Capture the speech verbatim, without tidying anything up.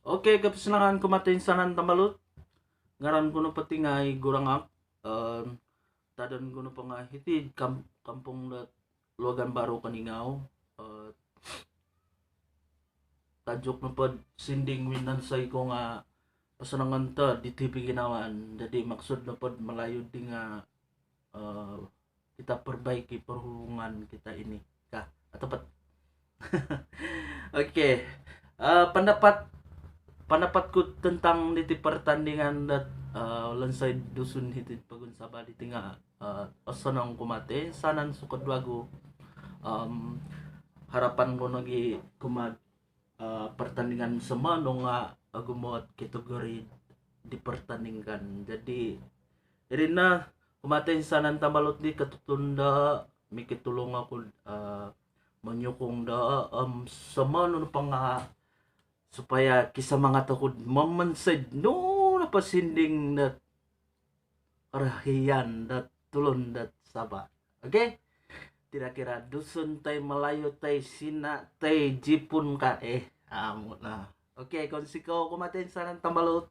Okey, kopisanangan kumaa toinsanan tambalut. Ngaran ku nopo ti nga i Gurangak. Em, tadon ku nopo nga hiti kam- kampung dot Luagan Baru, Keningau. Eh, tajuk nopo do sinding winonsoi ku nga Osonong Ontok di Tipi Ginawan. Jadi maksud nopo do Melayu di nga, eh, kita perbaiki perhubungan kita ini. Kah, otopot? Okey. Eh, pendapat pendapat ku tentang diti pertandingan dot, eh, lonsoi Dusun hiti pogun Sabah diti nga, eh, osonong kumaa toinsanan sukod wagu. Em, harapan ku nogi kumaa, eh, pertandingan somonong nga ogumu ot kategori dipertandingkan. Jadi iri no kumaa toinsanan tambalut di kotutun do mikitulung oku, eh, menyokong do, em, somonong nopo nga supaya kisemangat oku do momonsoi do nunu nopo sinding dot orohian dot tulun dot Sabah. Okey? Kira-kira Dusun toi Melayu toi Sina toi Jipun kah? Eh, amu no. Okey, kounsikou kumaa toinsanan tambalut.